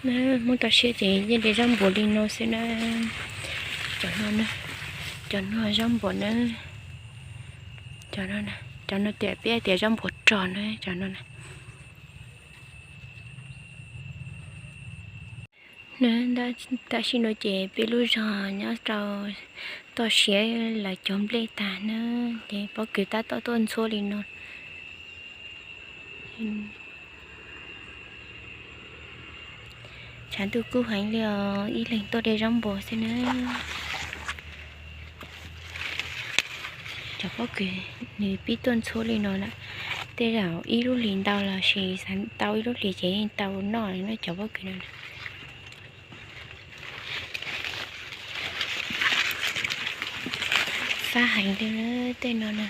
Muab tso siab ces yeej de zaub npua li no xwb na. Cov no, cov no zaub npua na. Cov no tias peb tias zaub npua rog na, cov no na. Tam sim no ces peb lub zos nyob rau toj siab lawv cog nplej tag na, ces pob kws tab tom tuaj ntxhua li no. Tshav ntuj kub heev li os, ib leeg tuaj de zaub npua xwb na. Cov pob kws nws pib tuaj ntxhua li no lawm, tej zaum ib lub hlis ntau los sis xav tau ib lub hlis ces yeej tau noj na cov pob kws no. Fab heev li na, tej no na.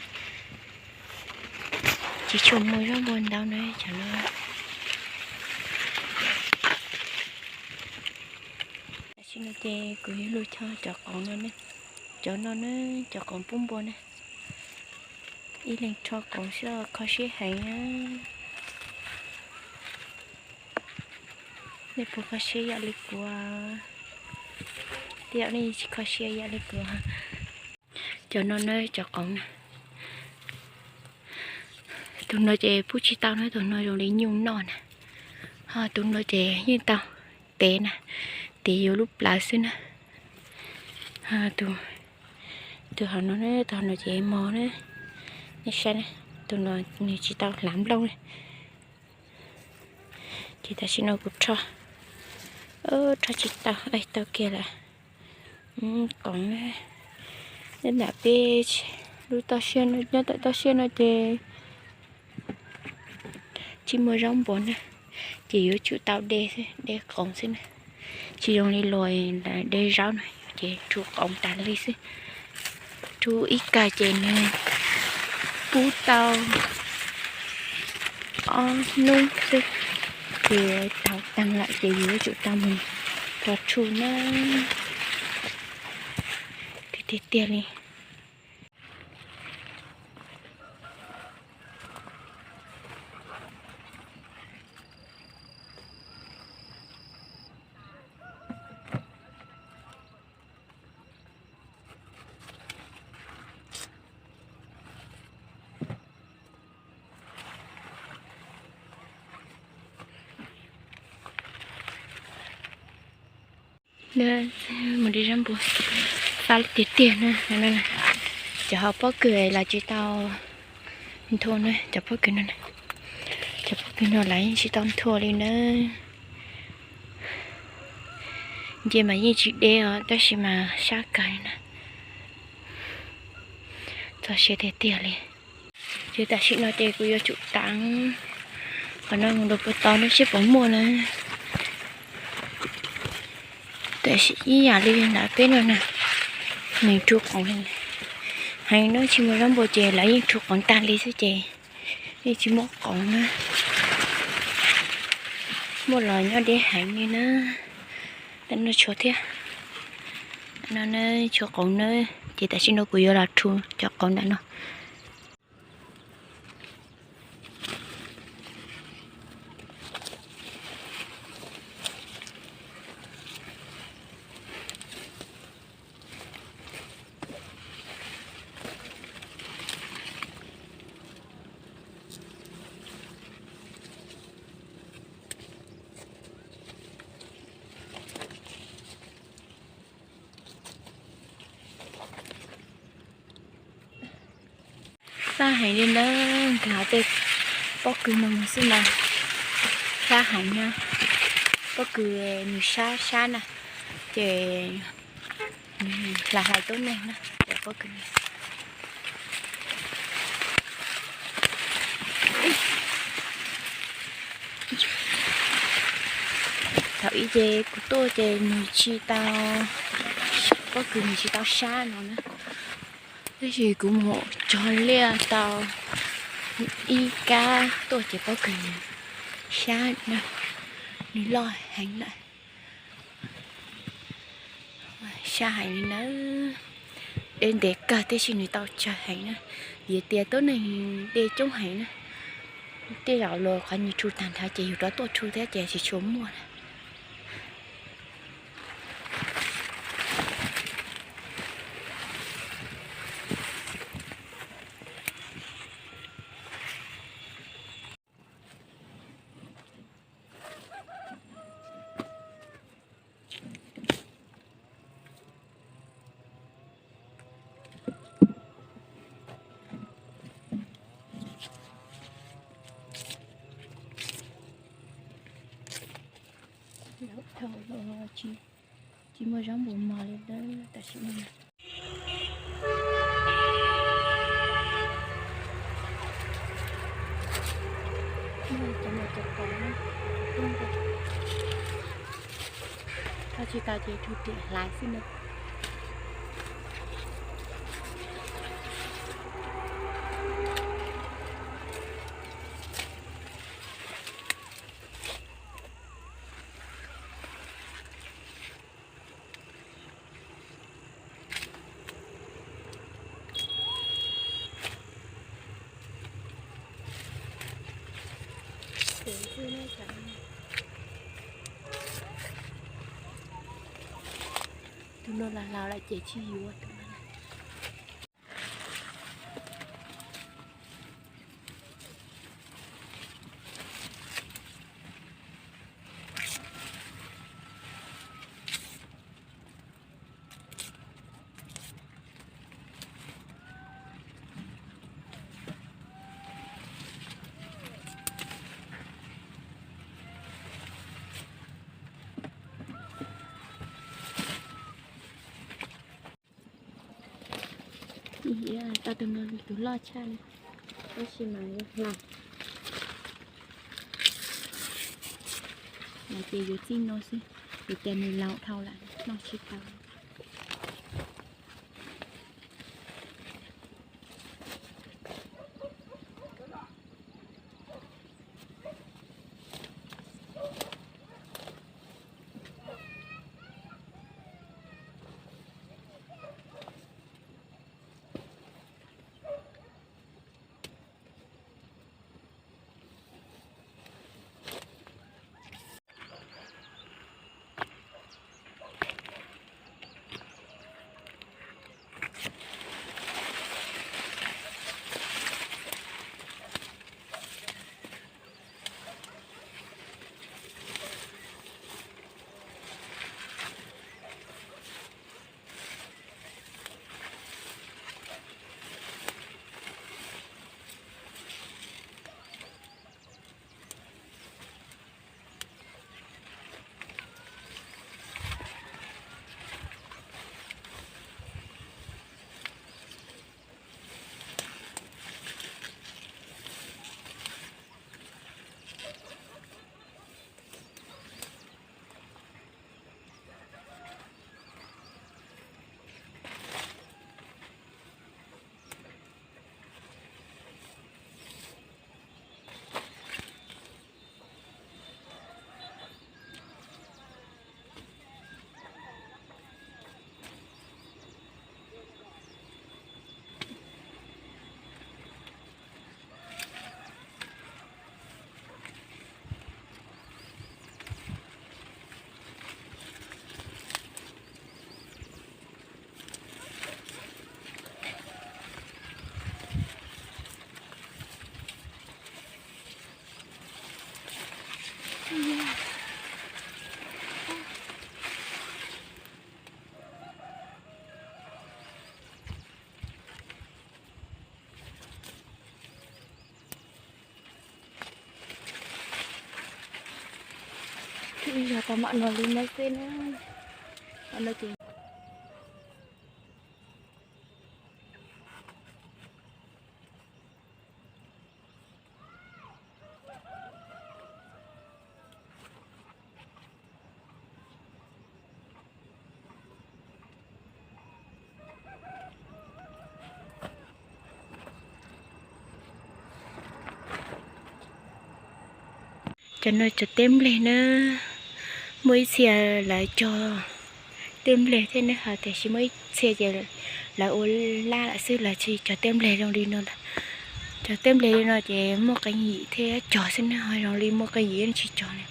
Tsis tshua muaj zaub npua ntau na cov no. Tam sim no ces kuv yuav los rho cov qoov no ne, cov no ne, cov qoov pub npua ne. Ib leeg rho qoov xwb kho siab heev. Nej puas kho siab yam li kuv? Tej zaum nej tsis kho siab yam li kuv. Cov no na cov qoov na. Tus no ces pub tsis tau na, tus no zoo li nyuj noj na. Ho tus no ces yeej tau tev na, tev yuav lub plawv xwb na. Tus hauv no, tus hauv no ces mos na. Nej saib, tus no nws tsis tau hlav nplooj na. Ces tam sim no kuv rho, rho tsis tau, tau kiag lawm. Qoov, nram peb lub toj siab, nyob tom toj siab no ces tsis muaj zaub npua na, ces yuav tsum tau de, de qoov xwb na. Tsis zoo li luag de zaub no ces rhu qoov tas li xwb. Rhu ib kawg ces nws pub tau ob hnub xwb ces tau tag lawm ces yuav tsum tau mus rho rhu na. Tiag tiag li. Mus de zaub npua, fab tiag tiag na. Cov hauv pob kws los tsis tau nthua na, cov pob kws no, cov pob kws no lawv yeej tsis tau nthua li na. Nce mas yeej tsis deb os, tab sis mas sab kawg li na. Txog siab tiag tiag li. Ces tam sim no ces kuv yuav tsum taav qhov no mus rau puag tod no seb puas muaj na. Tam sim ib yam li nram peb no na, nws rhu qoov heev na, tsis muaj zaub npua ces lawv yeej rhu qoov tag li xwb ces yeej tsis muaj qoov na. Muaj los nyob deb heev li na. Tam no tshuav thiab. No na, tshuav qoov na, ces tam sim no kuv yuav los rhu cov qoov ntawm no. Fab heev li ntawd, nkag hauv tej pob kws no mus xwb mas fab heev na. Pob kws nws sab sab na, ces nws hlais hlais tuab neeg na, cov pob kws no. Thaum ub ces kuv tuaj ces nws tsis tau, pob kws nws tsis tau sab no na. Tab sis kuv mus tso liaj tau ib kab tuaj ces pob kws nws sab na, nws loj heev lawm. Sab heev li na, deb ntev kawg tab sis nws tau tsawg heev na. Vim tias tuab neeg de coob heev na, tej zaum luag qhov nyias rhu tag nrho ces yus rov tuaj rhu thiab ces tsis tshua muaj na. Dhau los tsis, tsis muaj zaub npua mos li tam sim no. Cov no cov pom, tau tsis tau ces rhu riam hlais xwb na. Tus no los laus lawm ces tsis yuav tus no. Tau tus no tus loj tshaj li, tab sis mas yuav hlau. Lawv ces yuav txij no xwb, vim tias nws laus dhau lawm noj tsis tau. Ib zaug tau mam no li no xwb na. Mam no ces Cov no cov teb npleg na, muaj ib txhia lawv cog teb npleg thiab ne, ho tiam sis muaj ib txhia ces lawv ua laj lawm xwb, lawv tsis cog teb npleg zoo li no lawm. Cog teb npleg li no ces muaj qee yim thiaj cog xwb ne, ho zoo li muaj qee yim yeej tsis cog li.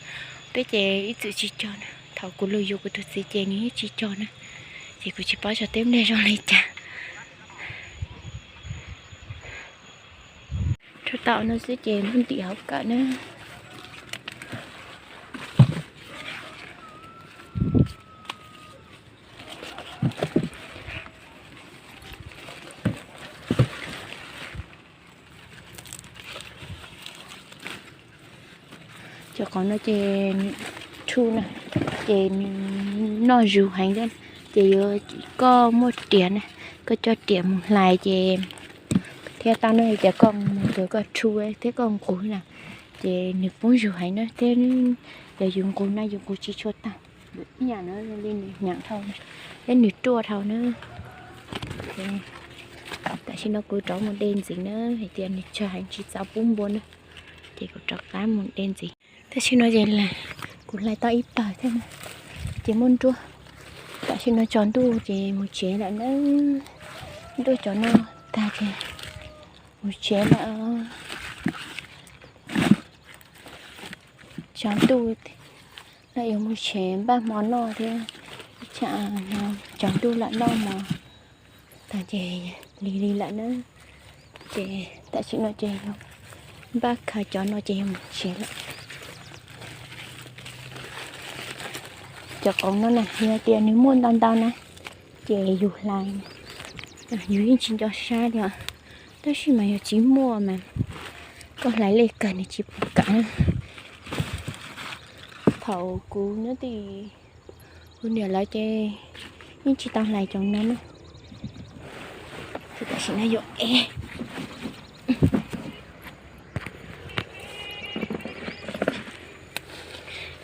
Peb ces ib txwm tsis cog na, thaum kuv los yuav kuv tus txiv ces nws yeej tsis cog na, ces kuv tsis paub cog teb npleg zoo li cas. Rau tom no xwb ces ntim hauv kawm na. Cov qhov no ces rhu na, ces nws noj zus heev thiab. Ces yuav, koj muaj riam na, koj coj riam mus hlais ces thiaj tau no. Tias koj mus kawg koj rhu thiab koj nqus na, ces nws poob zus heev na thiab. Yog yus nqus na yus nqus tsis tshua tag, ib yam no li nws hnyav dhau thiab nws ruaj dhau na. Tam sim no kuv rov mus de ntxiv na, hais tias nws tsawg heev tsis txaus pub npua na, ces kuv rov qab mus de ntxiv. Tam sim no ces kuv hlais tau ib tawg thiab na, ces muab nruab. Tam sim no tsaus ntuj ces mus tsev lawm na. Nruab cov no tag ces mus tsev lawm. Tsaus ntuj no yuav mus tsev npaj hmo noj thiab, ib tsam no tsaus ntuj lawm noj mov tag ces lig lig lawm na. Ces tam sim no ces yuav npaj khaws cov no ces yuav mus tsev lawm. Cov qoov no na yog tias nws muaj ntau ntau na ces yus hlais, yus yeej tsis nco sab li os. Tab sis mas yog tsis muaj mas koj hlais lej kawg nws tsis pom kam na. Thaum kuv nyob tim kuv niam lawv ces yeej tsis tau hlais cov no na. Tam sim no yuav ev,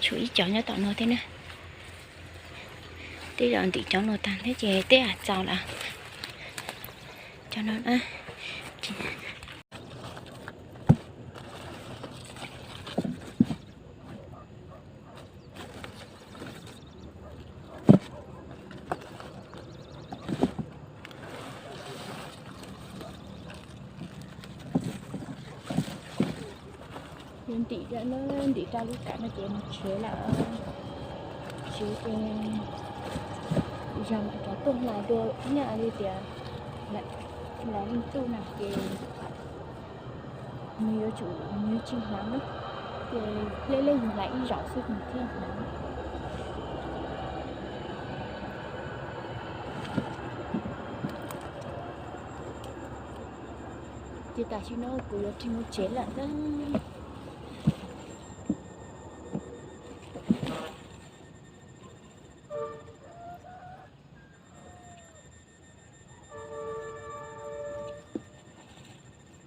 tshuav ib cov nyob tom no thiab na. Tej zaum ntim cov no tag thiab ces tej zaum txaus lawm. Cov no na. Yuav ntim, ntim rau lub kav no ces mus tsev lawm. Tsev ces zog mam rov tuaj hlais dua ib yam li tias hlais leej twg na ces nws yuav tsum, nws yuav tsis hnyav na, ces lej lej yus hlais ib zaug xwb nws thiaj hnyav. Ces tam sim no kuv yuav rig mus tsev lawm na.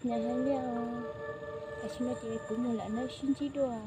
Nyob hais tias tam sim no ces kuv mus lawm na, sib ntsib dua.